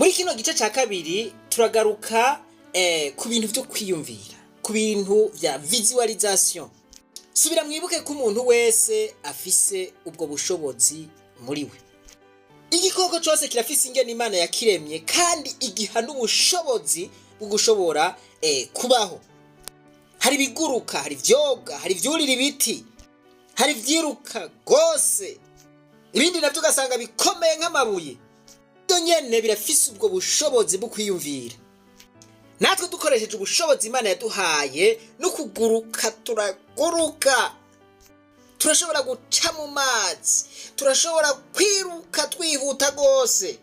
Muri kino gice cya kabiri turagaruka ku bintu byo kwiyumvira, ku bintu vya visualisation. Subira mwibuke ko umuntu wese afise ubwo bushobozi muri we. Igikoko cyose kirafise ingene Imana yakiremye kandi igiha n'ubushobozi bwo gushobora kubaho. Hari ibiguruka, hari ibyoga, hari ivyurira ibiti, hari ibyiruka rwose, ibindi nabyo ugasanga bikomeye nk'amabuye. Ibyo nyene birafise ubwo bushobozi bwo kwiyumvira. Natwe dukoresheje ubushobozi Imana yaduhaye no kuguruka, turaguruka, turashobora guca mu mazi, turashobora kwiruka twihuta rwose.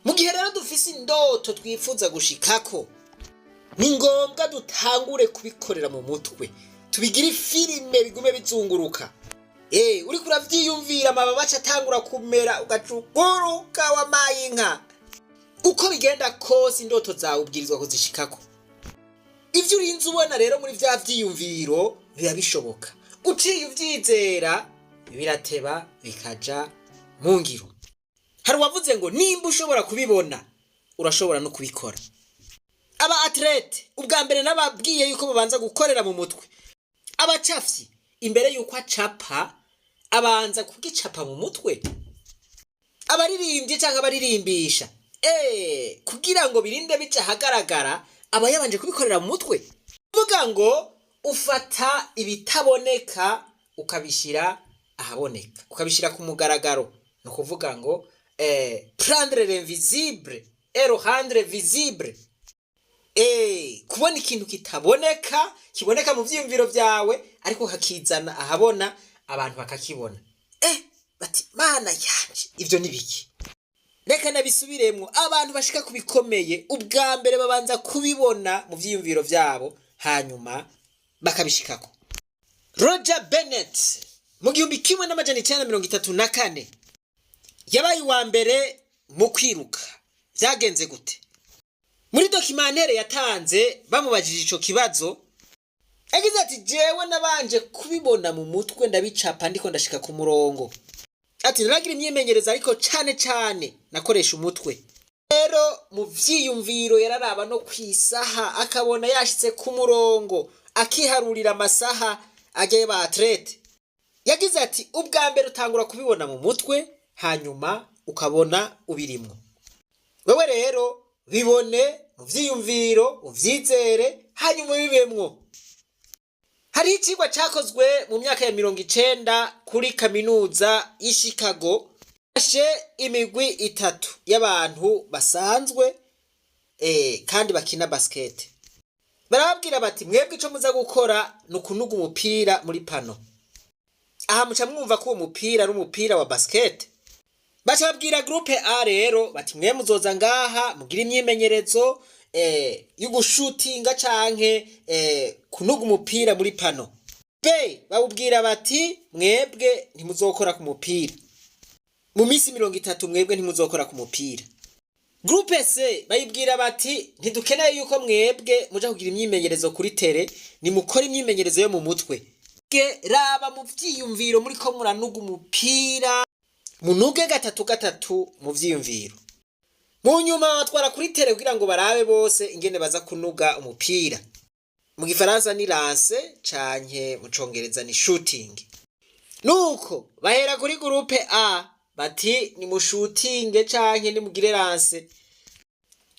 Mu gihe rero dufise indoto twifuza gushikako, ni ngombwa dutangure kubikorera mu mutwe, tubigire filime, bigume bizunguruka. Uriko uravyiyumvira, amababa aca atangura kumera, ugaca uguruka wamaye inka. Uko bigenda kose, indoto zawe ubwirizwa kuzishikako. Ivyo urinze ubona rero muri vya vyiyumviro biba bishoboka. Uciye uvyizera, birateba bikaja mu ngiro. Hari uwavuze ngo nimba ushobora kubibona, urashobora no kubikora. Aba athlètes, ubwa mbere nababwiye yuko babanza gukorera mu mutwe. Abacafyi, imbere yuko acapa, abanza kugicapa mu mutwe. Abaririmbyi cyangwa abaririmbisha, kugira ngo birinde bica ahagaragara, aba yabanje kubikorera mu mutwe. Kuvuga ngo ufata ibitaboneka ukabishyira ahaboneka, ukabishyira ku mugaragaro. Ni ukuvuga ngo prendre l'invisible et le rendre visible. Kubona ikintu kitaboneka, kiboneka mu vyiyumviro vyawe, ariko ukakizana ahabona, abantu bakakibona, bati: "Mana yanje, ivyo ni biki?" Reka nabisubiremwo: abantu bashika ku bikomeye, ubwa mbere babanza kubibona mu vyiyumviro vyabo, hanyuma bakabishikako. Roger Bennett, mu 1934, yabaye uwa mbere mu kwiruka. Vyagenze gute? Muri documentaire yatanze, bamubajije ico kibazo, yagize ati: "Jewe nabanje kubibona mu mutwe, ndabicapa ndiko ndashika ku murongo." Ati: "Naragira imyimenyerezo, ariko cane cane nakoresha umutwe." Rero mu vyiyumviro yararaba no kwisaha, akabona yashitse ku murongo, akiharurira amasaha ajyayo ba athlètes. Yagize ati: "Ubwa mbere utangura kubibona mu mutwe, hanyuma ukabona ubirimwo." Wewe rero bibone mu vyiyumviro, uvyizere, hanyuma ubibemwo. Hariho icigwa cakozwe mu myaka ya 90 kuri kaminuza y'i Chicago. Fashe imigwi itatu y'abantu basanzwe kandi bakina basket. Barababwira bati: "Mwebwe ico muza gukora ni ukunuga umupira muri panneau." Aha muca mwumva ko uwo mupira ari umupira wa basket. Baca babwira groupe A rero bati: "Mwe muzoza ngaha mugire imyimenyerezo yo gushutinga canke kunuga umupira muri panneau." B babubwira bati: "Mwebwe ntimuzokora ku mupira mu minsi 30, mwebwe ntimuzokora ku mupira." Groupe C bayibwira bati: "Ntidukeneye yuko mwebwe muja kugira imyimenyerezo kuri terrain, nimukora imyimenyerezo yo mu mutwe. Ge raba mu vyiyumviro muriko muranuga umupira, munuge gatatu gatatu mu vyiyumviro." Mu nyuma batwara kuri terrain kugira ngo barabe bose ingene baza kunuga umupira. Mu gifaransa ni lancer, canke mu congereza ni shooting. Nuko bahera kuri groupe A, bati: "Nimushutinge canke nimugire lancer."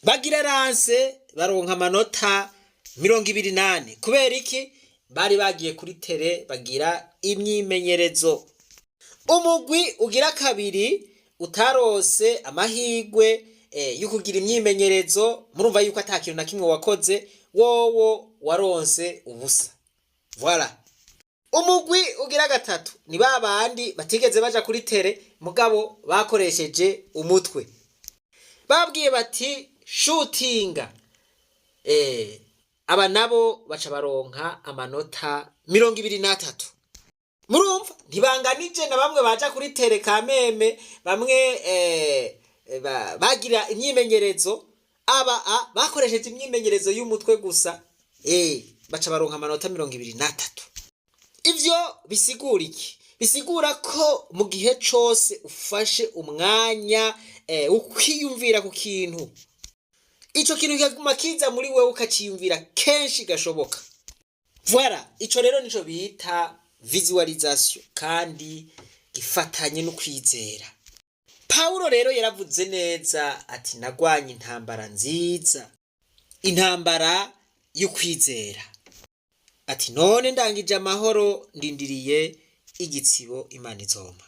Bagira lancer, baronka amanota 24. Kubera iki? Bari bagiye kuri terrain, bagira imyimenyerezo. Umugwi ugira kabiri utarose amahigwe yo kugira imyimenyerezo, murumva yuko ata kintu na kimwe wakoze, wowo waronse ubusa. Voilà. Umugwi ugira gatatu ni ba bandi batigeze baja kuri terrain, mugabo bakoresheje umutwe. Babwiye bati: "Shutinga." Aba nabo baca baronka amanota 23. Murumva ntibanganije na bamwe baja kuri terrain kameme, bamwe bagira imyimenyerezo. Aba a bakoresheje imyimenyerezo y'umutwe gusa, baca baronka amanota 23. Ivyo bisigura iki? Bisigura ko mu gihe cose ufashe umwanya wo kwiyumvira ku kintu. Ico kintu kikaguma kiza muri wewe, ukaciyumvira kenshi gashoboka. Voilà, ico rero nico bita visualisation, kandi gifatanye no kwizera. Pawulo rero yaravuze neza ati: "Nagwanye intambara nziza, intambara y'ukwizera." Ati: "None ndangije amahoro, ndindiriye igitsibo Imana izompa."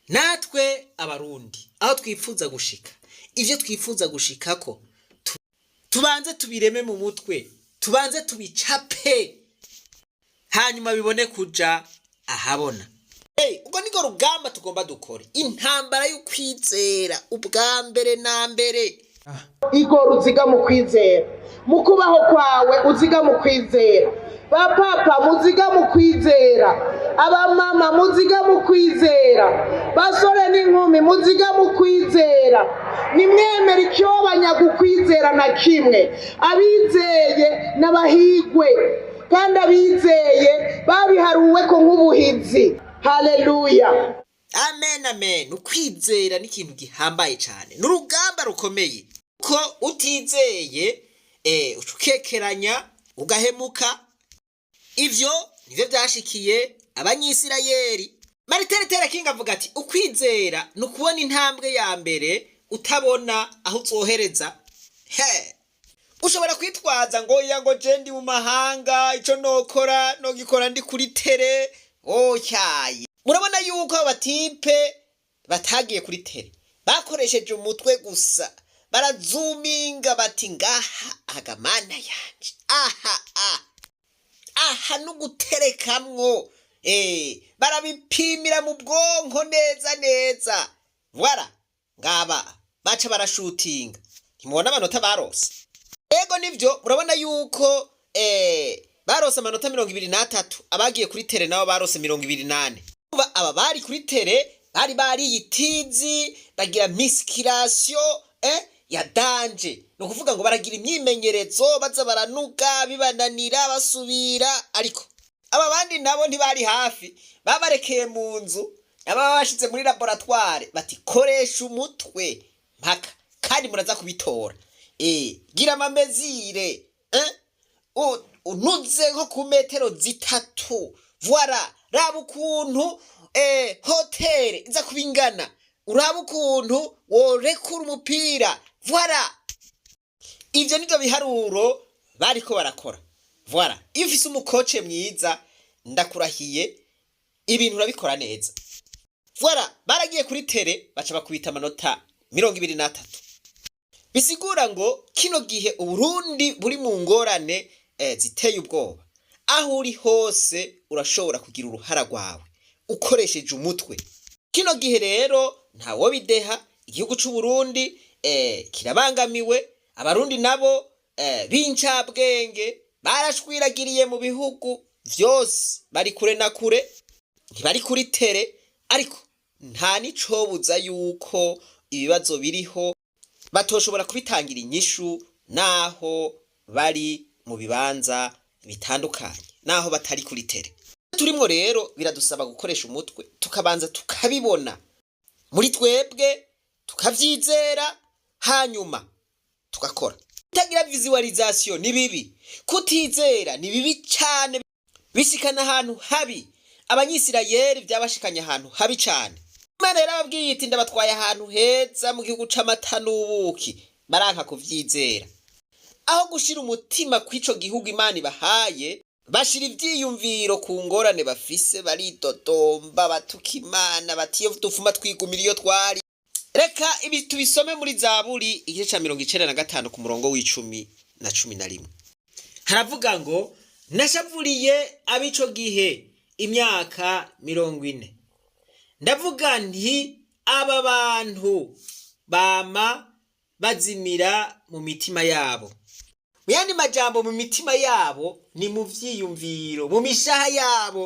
Natwe Abarundi, aho twifuza gushika, ivyo twifuza gushikako, tubanze tubireme mu mutwe, tubanze tubicape, hanyuma bibone kuja ahabona. Hey, ubwo niko rugamba tugomba dukore, intambara y'ukwizera ubwa mbere na mbere. Igora uziga mu kwizera, mu kubaho kwawe uziga mu kwizera. Ba papa, muziga mu kwizera. Abamama, muziga mu kwizera. Basore n'inkumi, muziga mu kwizera. Nimwemere icyobanya gukwizera na kimwe. Abizeye n'abahigwe, kandi abizeye babiharuwe ko nk'ubuhizi. Haleluya! Amen, amen. Ukwizera ni ikintu gihambaye cyane, ni urugamba rukomeye ko utizeye uca ukekeranya, ugahemuka. Ivyo nivyo vyashikiye Abanyisirayeli. Martin Luther King avuga ati: "Ukwizera ni ukubona intambwe ya mbere utabona aho uzohereza." He, ushobora kwitwaza ngo ya ngo je ndi mu mahanga, ico nokora nogikora ndi kuri terrain. Oyaye, murabona yuko aba batipe batagiye kuri terrain, bakoresheje umutwe gusa, barazuminga bati: "Ngaha agamana yanje, aha aha aha nuguterekamwo." Barabipimira mu bwonko neza neza. Voilà, ngaba baca barashutinga. Ntimubona amanota barose? Ego nivyo, murabona yuko barose amanota 23. Abagiye kuri terrain nabo barose 24. Urumva, aba bari kuri terrain bari bariyitizi, bagira musculation ya danger. Ni ukuvuga ngo baragira imyimenyerezo, baza baranuga, bibananira basubira. Ariko aba bandi nabo ntibari hafi, babarekeye mu nzu, aba bashize muri laboratoire, bati: "Koresha umutwe mpaka kandi muraza kubitora. Gira ama mesures, unuze nko ku metero 3. Voilà, raba ukuntu hauteur iza kuba ingana, uraba ukuntu worekura umupira." Voilà, ivyo nivyo biharuro bariko barakora. Voilà, iyo ufise umu coach mwiza, ndakurahiye, ibintu urabikora neza. Voilà, baragiye kuri terrain, baca bakubita amanota 23. Bisigura ngo kino gihe Uburundi buri mu ngorane ziteye ubwoba. Aho uri hose urashobora kugira uruhara rwawe ukoresheje umutwe. Kino gihe rero ntawo bideha. Igihugu c'Uburundi kirabangamiwe. Abarundi nabo b'incabwenge barashwiragiriye mu bihugu vyose, bari kure na kure, ntibari kuri terrain. Ariko nta n'icobuza yuko ibibazo biriho batoshobora kubitangira inyishu, naho bari mu bibanza bitandukanye, naho batari kuri terrain. Turimwo rero biradusaba gukoresha umutwe, tukabanza tukabibona muri twebwe, tukavyizera, hanyuma tugakora. Kutagira visualisation ni bibi, kutizera ni bibi cyane, bishikana ahantu habi. Abanyisirayeli byabashikanye ahantu habi cyane. Imana yarababwiye iti: "Ndabatwaye ahantu heza mu gihugu c'amata n'ubuki." Baranka kuvyizera. Aho gushira umutima kw'ico gihugu Imana ibahaye, bashira ivyiyumviro ku ngorane bafise, baridodomba, batuka Imana, bati: "Iyo dufuma twigumira iyo twari." Reka ibi tubisome muri Zaburi, igice ca 95, ku murongo w'10 na 11. Haravuga ngo: "Nashavuriye ab'ico gihe imyaka 40, ndavuga nti: 'Aba bantu bama bazimira mu mitima yabo.'" Mu yandi majambo, mu mitima yabo ni mu vyiyumviro, mu mishaha yabo.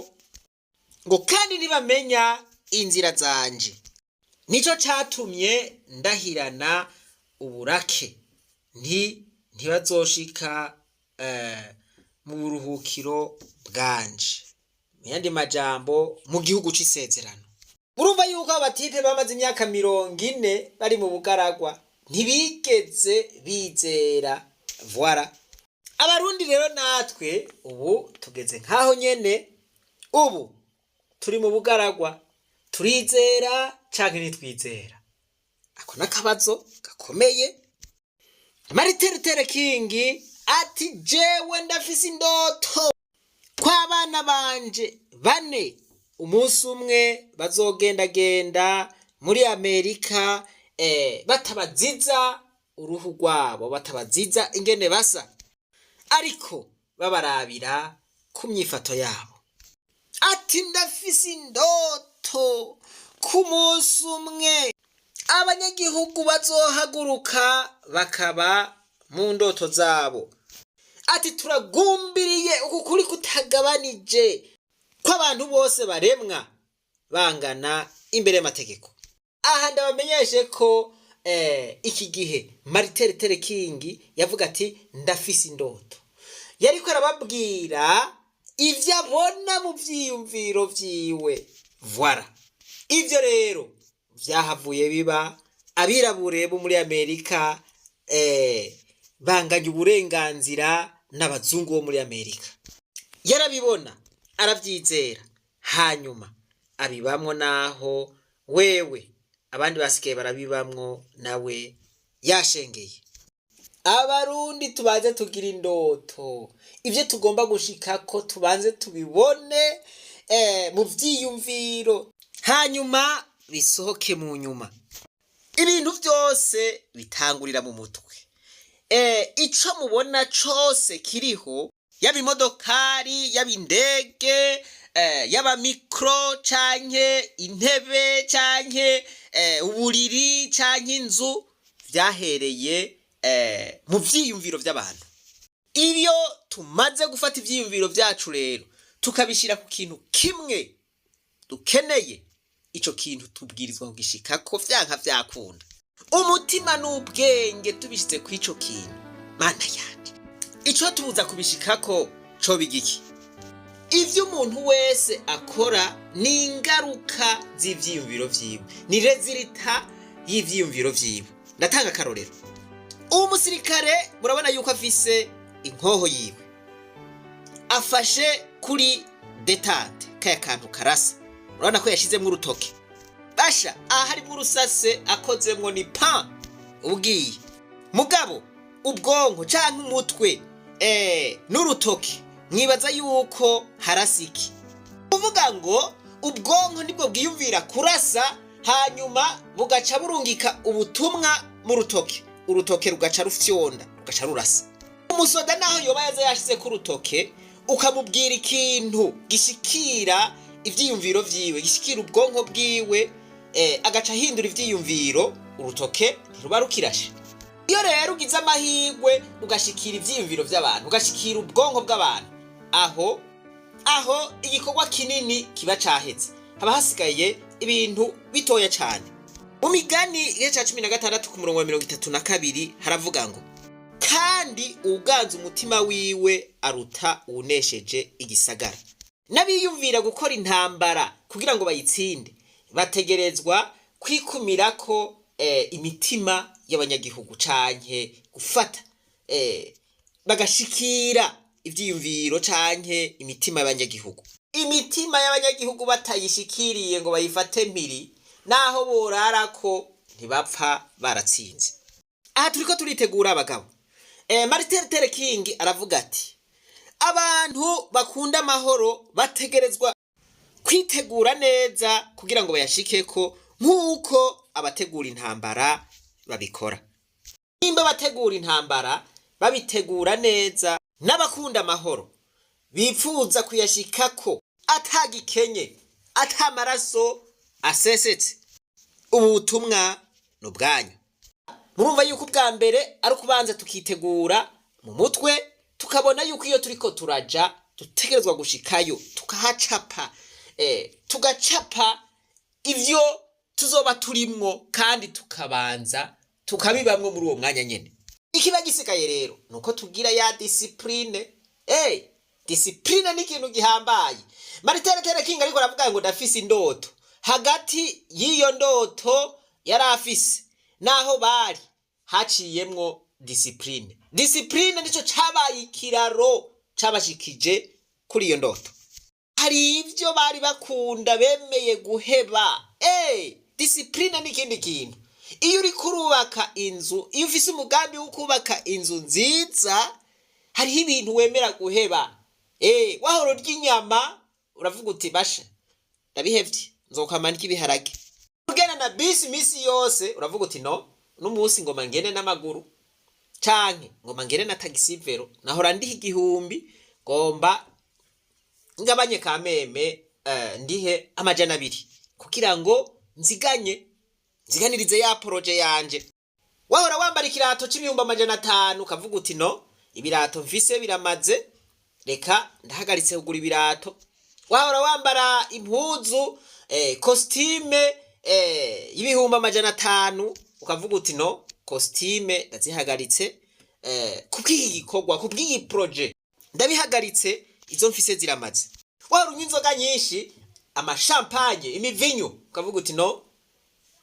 Ngo: "Kandi ntibamenya inzira zanje. Nico catumye ndahirana uburake nti: 'Ntibazoshika mu buruhukiro bwanje.'" Mu yandi majambo, mu gihugu c'isezerano. Urumva yuko aba batipe bamaze imyaka 40 bari mu bugaragwa. Ntibigeze bizera. Voilà. Abarundi rero natwe ubu tugeze nk'aho nyene. Ubu turi mu bugaragwa. Turizera canke ntitwizera? Ako n'akabazo gakomeye. Martin Luther King ati: "Jewe ndafise indoto ko abana banje bane umunsi umwe bazogendagenda muri Amerika batabaziza uruhu rwabo, batabaziza ingene basa, ariko babarabira ku myifato yabo." Ati: "Ndafise indoto ku munsi umwe abanyagihugu bazohaguruka bakaba mu ndoto zabo." Ati: "Turagumbiriye uku kuri kutagabanije ko abantu bose baremwa bangana imbere y'amategeko." Aha ndabamenyeshe ko iki gihe Martin Luther King yavuga ati: "Ndafise indoto", yariko arababwira ivyo abona mu vyiyumviro vyiwe. Voilà. Ivyo rero vyahavuye biba. Abirabure bo muri Amerika banganya uburenganzira n'abazungu bo muri Amerika. Yarabibona, aravyizera, hanyuma abibamwo, naho wewe abandi basigaye barabibamwo, nawe yashengeye. Abarundi tubanze tugira indoto. Ibyo tugomba gushikako tubanze tubibone mu vyiyumviro, hanyuma bisohoke mu nyuma. Ibintu byose bitangurira mu mutwe. Ico mubona cose kiriho, yaba imodokari, yaba indege, yaba mikro canke intebe canke uburiri canke inzu, vyahereye mu vyiyumviro vy'abantu. Iyo tumaze gufata ivyiyumviro vyacu rero tukabishyira ku kintu kimwe dukeneye, ico kintu tubwirizwa kugishikako vyanka vyakunda. Umutima n'ubwenge tubishyize ku ico kintu, Mana yanje, ico tubuza kubishikako coba igiki? Ivyo umuntu wese akora ni ingaruka z'ivyiyumviro vyiwe, ni résultat y'ivyiyumviro vyiwe. Ndatanga akarorero. Uwo musirikare murabona yuko afise inkoho yiwe, afashe kuri détente, kaya kantu karasa. Urabona ko yashizemwo urutoke. Basha, aha harimwo urusase, akozemwo ni pa ugiye. Mugabo ubwonko canke umutwe n'urutoke, mwibaza yuko harasa iki? Kuvuga ngo ubwonko nibwo bwiyumvira kurasa, hanyuma bugaca burungika ubutumwa mu rutoke, urutoke rugaca rufyonda, rugaca rurasa. Umusoda naho yoba yaza yashize ku rutoke, ukamubwira ikintu gishikira ivyiyumviro vyiwe, gishikira ubwonko bwiwe, agaca ahindura ivyiyumviro, urutoke ntiruba rukirashe. Iyo rero ugize amahirwe ugashikira ivyiyumviro vy'abantu, ugashikira ubwonko bw'abantu, aho igikorwa kinini kiba caheze, haba hasigaye ibintu bitoya cane. Mu Migani igice ca 16 ku murongo wa 32 haravuga ngo: "Kandi uganza umutima wiwe aruta uwunesheje igisagara." N'abiyumvira gukora intambara kugira ngo bayitsinde bategerezwa kwikumirako imitima y'abanyagihugu canke gufata bagashikira ivyiyumviro canke imitima y'abanyagihugu. Imitima y'abanyagihugu batayishikiriye ngo bayifate mpiri, naho borarako ntibapfa baratsinze. Aha turiko turitegura abagabo. Martin Luther King aravuga ati: "Abantu bakunda amahoro bategerezwa kwitegura neza kugira ngo bayashikeko nk'uko abategura intambara babikora." Nimba abategura intambara babitegura neza, n'abakunda amahoro bipfuza kuyashikako atagikenye, ata maraso asesetse, ubu butumwa ni ubwanyu. Murumva yuko ubwa mbere ari ukubanza tukitegura mu mutwe, tukabona yuko iyo turiko turaja dutegerezwa gushikayo, tukahacapa, tugacapa ivyo tuzoba turimwo, kandi tukabanza tukabibamwo muri uwo mwanya nyene. Ikiba gisigaye rero nuko tugira ya discipline. Discipline ni ikintu gihambaye. Martin Luther King ariko aravuga ngo: "Ndafise indoto." Hagati y'iyo ndoto yari afise naho bari Haciyemwo discipline. Discipline nico cabaye ikiraro cabashikije kuri iyo ndoto. Hari ibyo bari bakunda bemeye guheba. Discipline ni ikindi kintu. Iyo uri kurubaka inzu, iyo ufise umugambi wo kubaka inzu nziza, hariho ibintu wemera guheba. Wahora urya inyama, uravuga uti: "Basha, ndabihevye, nzokwama ndya ibiharage." Ugenda na bisi imisi yose, uravuga uti: "No n'umunsi ngoma ngende n'amaguru, canke ngoma ngende na taxi-vélo. Nahora ndiha 1000, ngomba ngabanye kameme, ndihe 200 kugira ngo nziganye, nziganirize ya projet yanje." Wahora wambara ikirato c'500,000, ukavuga uti: "No, ibirato mfise biramaze, reka ndahagaritse kugura ibirato." Wahora wambara impuzu, costume, y'500,000, ukavuga uti: "No, costume ndazihagaritse, kubw'iki gikorwa, kubw'iyi projet ndabihagaritse, izo mfise ziramaze." Wahora unywa inzoga nyinshi, amashampanye, imivinyu, ukavuga uti: "No,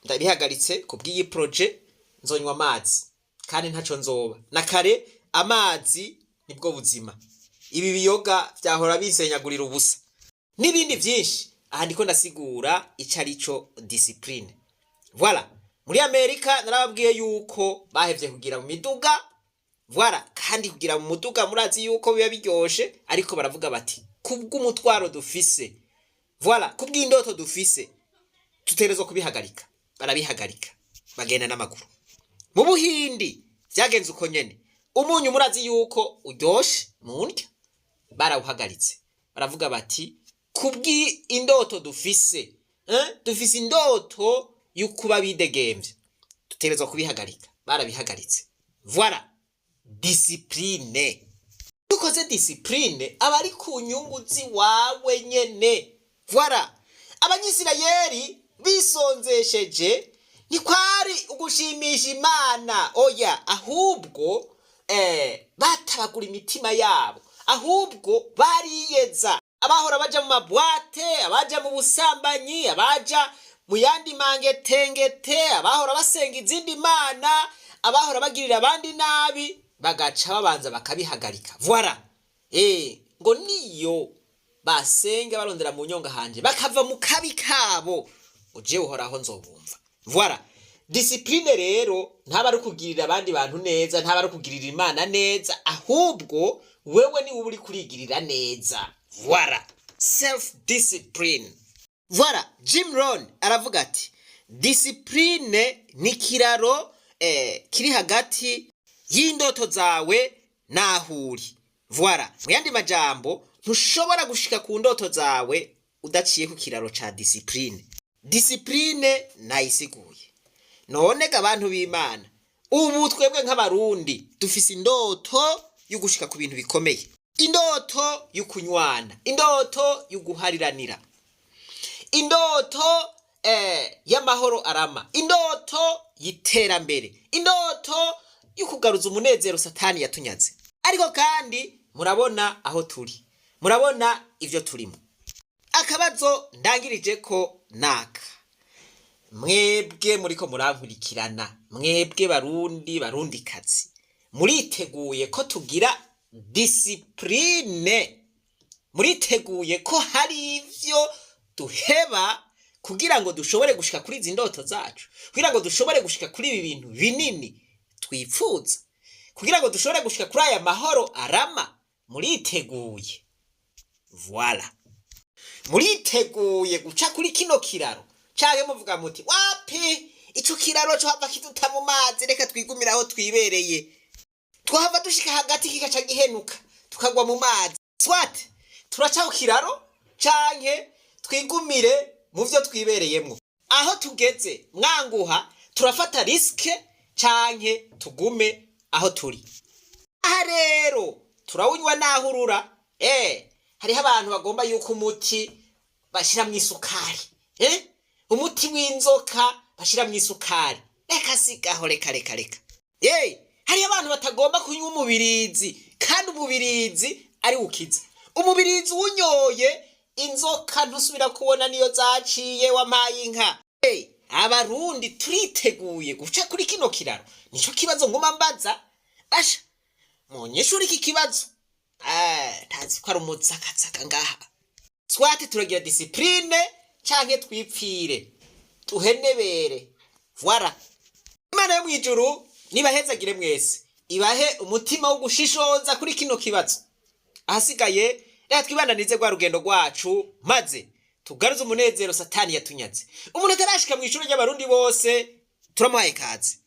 ndabihagaritse kubw'iyi projet, nzonywa amazi kandi ntaco nzoba na kare. Amazi nibwo buzima, ibi biyoga vyahora bisenyagurira ubusa." N'ibindi vyinshi. Aha ndiko ndasigura ico arico discipline. Voilà. Muri Amerika narababwiye yuko bahevye kugira mu miduga. Voilà. Kandi kugira mu muduga murazi yuko biba biryoshe, ariko baravuga bati: "Kubw'umutwaro dufise, voilà, kubw'indoto dufise, tutegerezwa kubihagarika." Barabihagarika, bagenda n'amaguru. Mu Buhindi vyagenze uko nyene. Umunyu murazi yuko uryoshe mu ndya, barawuhagaritse, baravuga bati: "Kubw'indoto dufise, dufise indoto y'ukuba bidegemvye, dutegerezwa kubihagarika." Barabihagaritse. Voilà, discipline. Dukoze discipline aba ari ku nyungu ziwawe nyene. Voilà. Abanyisirayeli bisonzesheje ntikwari ugushimisha Imana, oya, ahubwo batabagura imitima yabo, ahubwo bariyeza. Abahora baja mu ma boîtes, abaja mu busambanyi, abaja mu yandi mangetengete, abahora basenga izindi mana, abahora bagirira abandi nabi, bagaca babanza bakabihagarika. Voilà. Ngo niyo basenga barondera mu nyonga hanje, bakava mu kabi kabo, uje Uhoraho nzobumva. Voilà. Discipline rero ntaba ari ukugirira abandi bantu neza, ntaba ari ukugirira Imana neza, ahubwo wewe ni uba uri kurigirira neza. Voilà, self discipline. Voilà. Jim Rohn aravuga ati: "Discipline ni ikiraro kiri hagati y'indoto zawe n'aho uri." Voilà. Mu yandi majambo, ntushobora gushika ku ndoto zawe udaciye ku kiraro ca discipline. Discipline nayisiguye. None ga abantu b'Imana, ubu twebwe nk'Abarundi dufise indoto yo gushika ku bintu bikomeye, indoto y'ukunywana, indoto y'uguhariranira, indoto y'amahoro arama, indoto y'iterambere, indoto y'ukugaruza umunezero Satani yatunyaze. Ariko kandi murabona aho turi, murabona ivyo turimo. Akabazo ndangirije ko naka: mwebwe muriko murankurikirana, mwebwe Barundi, Barundikazi, muriteguye ko tugira discipline? Muriteguye ko hari ivyo duheba kugira ngo dushobore gushika kuri izi ndoto zacu, kugira ngo dushobore gushika kuri ibi bintu binini twipfuza, kugira ngo dushobore gushika kuri aya mahoro arama? Muriteguye? Voilà. Muriteguye guca kuri kino kiraro, canke muvuga muti: "Wapi, ico kiraro co hava kiduta mu mazi, reka twigumire aho twibereye, twahava dushika hagati kikaca gihenuka tukagwa mu mazi"? Soit turaca ku kiraro canke twigumire mu vyo twibereyemwo. Aho tugeze mwanguha, turafata risque canke tugume aho turi? Aha rero turawunywa naho urura. Hariho abantu bagomba yuko umuti bashiramwo isukari, umuti w'inzoka bashiramwo isukari. Reka sigaho, reka, reka, reka. Hariho abantu batagomba kunywa umubirizi, kandi umubirizi ari ukiza. Umubirizi uwunyoye, inzoka ntusubira kubona niyo zaciye, wampaye inka. Abarundi turiteguye guca kuri kino kiraro? Nico kibazo nguma mbaza. Asha munyeshure iki kibazo. Ntazi ko ari umuzakatsaka ngaha. Swate turagira discipline canke twipfire tuhenebere. Voilà. Imana yo mwijuru nibahezagire mwese, ibahe umutima wo gushishoza kuri kino kibazo. Ahasigaye reka twibandanize rwa rugendo rwacu, maze tugaruze umunezero Satani yatunyaze. Umuntu atarashika mu ishuri ry'Abarundi bose, turamuhaye kaze.